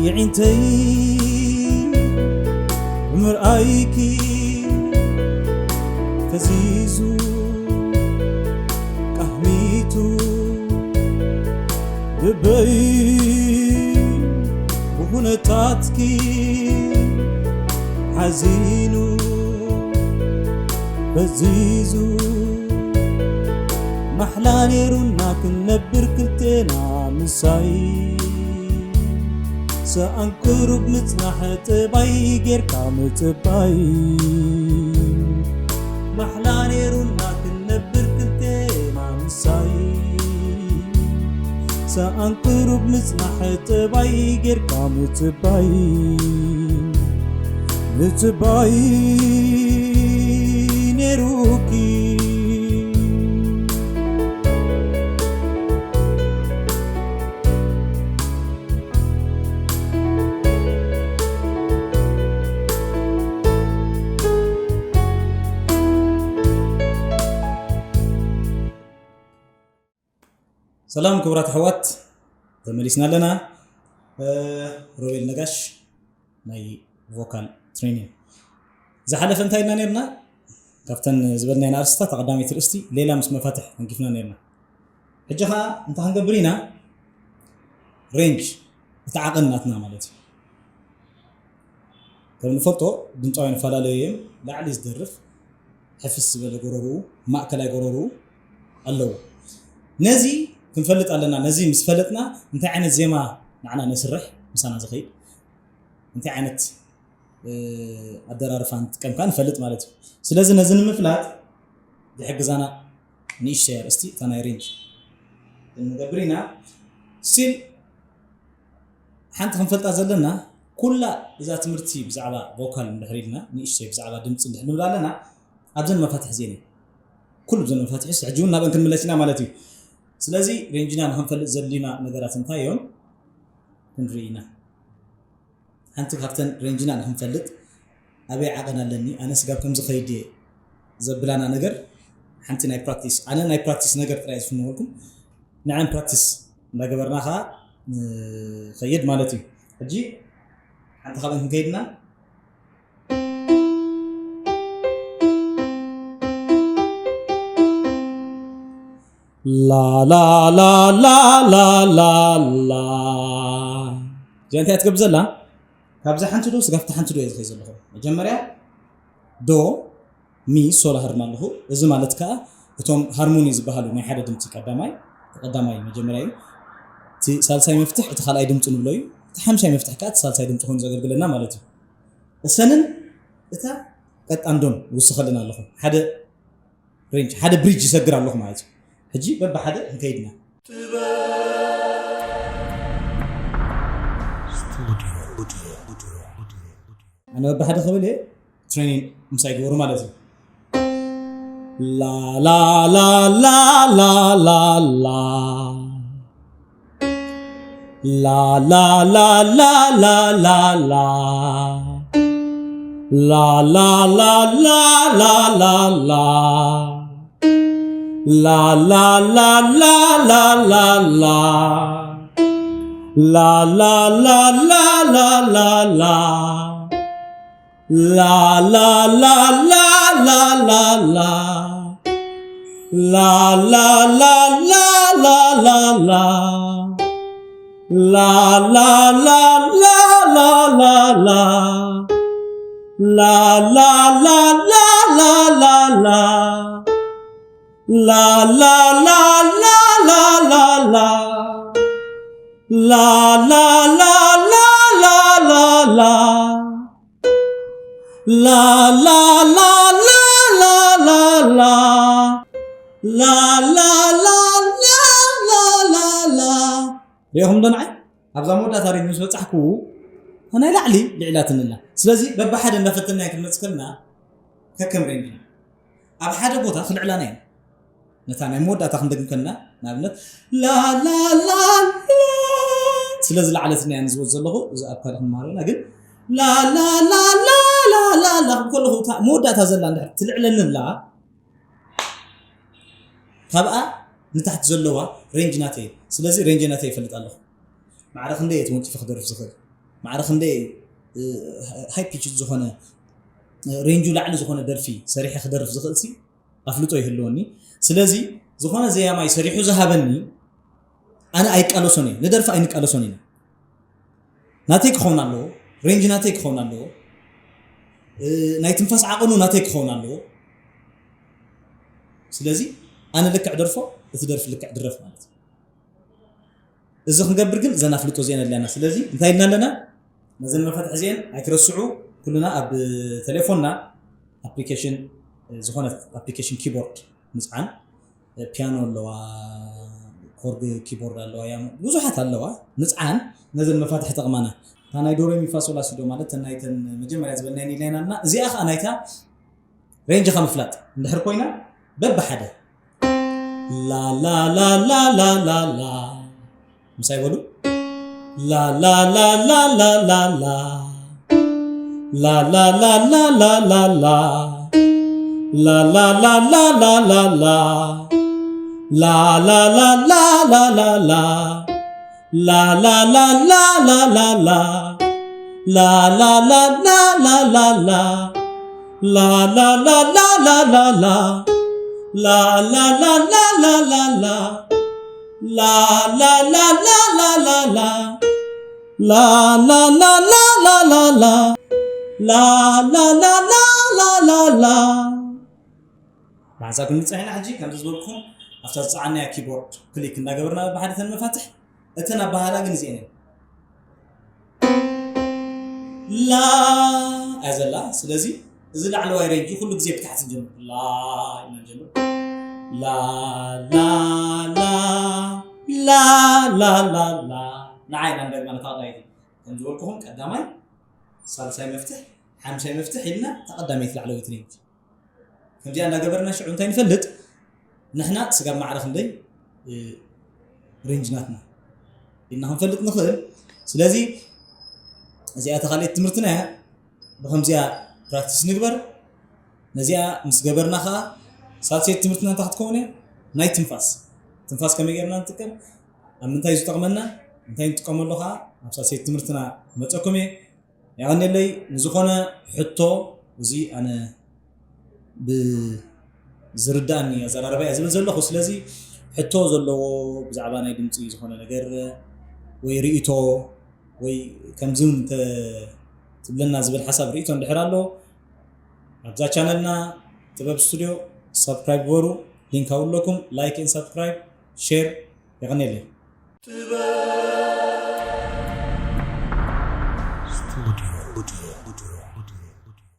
ይዒንተይ ምርኣይኪ ፈዚዙ ቃህሚቱ ልበይ ብኹነታትኪ ሓዚኑ ፈዚዙ ማሕላ ነይሩና ክንነብር ክልቴና ምሳይ ሰኣን ቅሩብ ምጽናሕ ጥባይ ጌርካ ምጽባይ ማሕላ ነይሩና ክንነብር ክልቴና ምሳይ ሰኣን ቅሩብ ምጽናሕ ጥባይ ጌርካ ምጽባይ ምጽባይ ነይሩኪ። ሰላም ክቡራት ኣሕዋት፣ ተመሊስና ኣለና። እ፣ ሮቤል ነጋሽ ናይ ቮካል ትሬኒንግ። ዝሓለፈ እንታይ ኢልና ነርና? ካብተን ዝበልናየን ኣርእስታት ቀዳመይቲ ርእስቲ ሌላ ምስ መፋትሕ ተንኪፍና ነርና። ሕጂ ኸዓ እንታይ ክንገብር ኢና? ሬንጅ፣ እቲ ዓቐን ናትና ማለት እዩ። ከም ንፈልጦ ድምፃውያን ይፈላለዩ እዮም። ላዕሊ ዝደርፍ ሕፍስ ዝበለ ጎረርኡ፣ ማእከላይ ጎረርኡ ኣለዎ። ነዚ ክንፈልጥ ኣለና። ነዚ ምስ ፈለጥና እንታይ ዓይነት ዜማ ንዓና ነስርሕ፣ ምሳና ዝኸይድ እንታይ ዓይነት፣ እ፣ ኣደራርፋ ንጥቀም ከኣ ንፈልጥ ማለት እዩ። ስለዚ ነዚ ንምፍላጥ ዝሕግዛና ንእሽተይ ኣርእስቲ እታ ናይ ሬንጅ ክንገብር ኢና። ስቲል ሓንቲ ክንፈልጣ ዘለና፣ ኩላ እዛ ትምህርቲ ብዛዕባ ቮካል እንድሕር ኢልና፣ ንእሽተይ ብዛዕባ ድምፂ እንድሕር ንብል ኣለና፣ ኣብዘን መፋትሕ እዚአን እየን። ኩሉ ብዘን መፋትሕ ሕጂ እውን ናብአን ክንምለስ ኢና ማለት እዩ። ስለዚ ሬንጅና ንክንፈልጥ ዘድልዩና ነገራት እንታይ እዮም ክንርኢ ኢና። ሓንቲ ካብተን ሬንጅና ንክንፈልጥ ኣበይ ዓቐን ኣለኒ፣ ኣነ ስጋብ ከምዚ ከይድ እየ ዘብላና ነገር ሓንቲ ናይ ፕራክቲስ፣ ኣነ ናይ ፕራክቲስ ነገር ጥራይ ዝፍንወልኩም፣ ንዐን ፕራክቲስ እንዳገበርና ከዓ ንኸይድ ማለት እዩ። ሕጂ ሓንቲ ካብአን ክንከይድና ላ ላ ላ ላ ላ ላ ላ። እዚኣ እንታይ እያ ትገብር ዘላ? ካብዛ ሓንቲ ዶ ስጋብ እታ ሓንቲ ዶ እየ ዝኸይድ ዘለኹ? መጀመርያ ዶ፣ ሚ፣ ሶ ሃርም ኣለኹ። እዚ ማለት ከዓ እቶም ሃርሞኒ ዝበሃሉ ናይ ሓደ ድምፂ ቀዳማይ፣ እቲ ቀዳማይ መጀመርያ እዩ። እቲ ሳልሳይ መፍትሕ እቲ ካልኣይ ድምፂ ንብሎ እዩ። እቲ ሓምሻይ መፍትሕ ከዓ እቲ ሳልሳይ ድምፂ ኮይኑ ዘገልግለና ማለት እዩ። እሰንን እታ ቀጣን ዶን ይውስኸልና ኣለኹ። ሓደ ሬንጅ፣ ሓደ ብሪጅ ይሰግር ኣለኹ ማለት እዩ። ሕጂ በብሓደ ክንከይድ ኢና። ኣነ በብሓደ ክብል እየ፣ ትሬኒንግ ምሳይ ግበሩ ማለት እዩ። ላ ላ ላ ላ ላ ላ ላ። La la la la la la la. La la la la la la la. La la la la la la la. La la la la la la la. La la la la la la la. La la la la la la la. La la la la la la la. La la la la la la la. La la la la la la la. La la la la la la la. La la la la la la la. La la la la la la la. ሪኢኹም ዶ ንዓይ? ኣብዛ መወዳእታ ሬንጅ ምስ በጻሕኩ፣ ናይ ላዕሊ ልዒላትኒ ኣላ። ስለዚ በብሓደ እንዳፈተናዮ ክንመጽእ ከለና ከከም ሬንጅና ኣብ ሓደ ቦታ ክልዕላና እየን። ነታ ናይ መወዳእታ ክንደግም ከለና፣ ንኣብነት፣ ላላላላ፣ ስለ ዝለዓለትና እያ ንዝወት ዘለኹ፣ እዚ ኣብ ካልእ ክንመሃሮ ኢና። ግን፣ ላላላላላላላ ክብል ከለኹ፣ እታ መወዳእታ ዘላ እንድሕር ትልዕለኒ ኣላ፣ ካብኣ ንታሕቲ ዘለዋ ሬንጅ ናተይ። ስለዚ ሬንጅ ናተይ ይፈልጥ ኣለኹ። ማዕረ ክንደይ እየ ተወንጪፈ ክደርፍ ዝኽእል? ማዕረ ክንደይ ሃይ ፒች ዝኾነ፣ ሬንጁ ላዕሊ ዝኾነ ደርፊ ሰሪሐ ክደርፍ ዝኽእል ሲ ኣፍልጦ ይህልወኒ። ስለዚ ዝኾነ ዘያማይ ሰሪሑ ዝሃበኒ፣ ኣነ ኣይቃለሶን እየ። ንደርፊ ኣይንቃለሶን ኢና። ናተይ ክኸውን ኣለዎ፣ ሬንጅ ናተይ ክኸውን ኣለዎ፣ እ፣ ናይ ትንፋስ ዓቐኑ ናተይ ክኸውን ኣለዎ። ስለዚ ኣነ ልክዕ ደርፎ፣ እቲ ደርፊ ልክዕ ድረፍ ማለት እዩ። እዚ ክንገብር ግን እዘን ኣፍልጦ እዚአን ኣለና። ስለዚ እንታይ ኢልና ኣለና? ነዘን መፈትሒ እዚአን ኣይትረስዑ። ኩልና ኣብ ቴሌፎንና ኣፕሊኬሽን፣ ዝኾነ ኣፕሊኬሽን ኪቦርድ ንጽዓን። ፒያኖ ኣለዋ፣ ኮርድ ኪቦርድ ኣለዋ፣ ያ ብዙሓት ኣለዋ። ንጽዓን፣ ነዘን መፋትሒ ጠቕማና። እታ ናይ ዶሬሚፋሶላሲዶ ማለት እተን ናይተን መጀመርያ ዝበልናየን ኢልና ኢና። እዚኣ ኸኣ ናይታ ሬንጅኻ ምፍላጥ እንድሕር ኮይና፣ በብሓደ ላ ላ ላ ላ ላ ላ ላ። ምሳይ በሉ። ላ ላ ላ ላ ላ ላ ላ። ላ ላ ላ ላ ላ ላ ላ። ላ ላ ላ ላ ላ ላ ላ። ላ ላ ላ ላ ላ ላ ላ። ላ ላ ላ ላ ላ ላ ላ። ላ ላ ላ ላ ላ ላ ላ። ላ ላ ላ ላ ላ ላ ላ። ላ ላ ላ ላ ላ ላ ላ። ላ ላ ላ ላ ላ ላ ላ። ላ ላ ላ ላ ላ ላ ላ። ላ ላ ላ ላ ላ ላ ላ። ማዕዛ ክንብጽሕ ኢና። ሕጂ ከምዚ ዝበልኩም ኣብታ ዝጸዓናያ ኪቦርድ ክሊክ እንዳገበርና ብሓደ ተን መፋትሕ፣ እተን ኣበሃህላ ግን እዚአን እየን። ላ እያ ዘላ። ስለዚ እዚ ላዕለዋይ ሬንጅ ኩሉ ግዜ ብታሕቲ ንጀምር። ላ ኢና ንጀምር። ላ ላ ላ ላ ላ ላ ላ። ንዓይ ኢና ንደግማ ነታ ቀዳመይቲ። ከም ዝበልኩኹም ቀዳማይ፣ ሳልሳይ መፍትሕ፣ ሓምሳይ መፍትሕ ኢልና እታ ቀዳመይቲ ላዕለወይቲ ሬንጅ። ከምዚኣ እንዳገበርና ሽዑ እንታይ ንፈልጥ? ንሕና ስጋብ ማዕረ ክንደይ፣ እ፣ ሬንጅ ናትና ኢልና ክንፈልጥ ንኽእል። ስለዚ እዚኣ እታ ካልኣይቲ ትምህርትና እያ። ብኸምዚኣ ፕራክቲስ ንግበር። ነዚኣ ምስ ገበርና ኸኣ ሳልሰይቲ ትምህርትና እንታይ ክትከውን እያ? ናይ ትንፋስ። ትንፋስ ከመይ ጌርና ንጥቀም? ኣብ ምንታይ ዝጠቕመና? እንታይ ንጥቀመሉ ኸኣ ኣብ ሳልሰይቲ ትምህርትና ክመጸኩም እየ። የቐንየለይ። ንዝኾነ ሕቶ፣ እዚ ኣነ ብዝርዳእኒ ኣዘራርባ እየ ዝብል ዘለኹ። ስለዚ ሕቶ ዘለዎ ብዛዕባ ናይ ድምፂ ዝኾነ ነገር ወይ ርእይቶ ወይ ከምዚ እውን እንተ ትብለና ዝብል ሓሳብ ርእይቶ እንድሕር ኣሎ ኣብዛ ቻነልና ጥበብ ስቱድዮ ሳብስክራይብ ግበሩ። ሊንክ ኣውለኩም ላይክ ን ሳብስክራይብ ሼር። የቐንየለይ።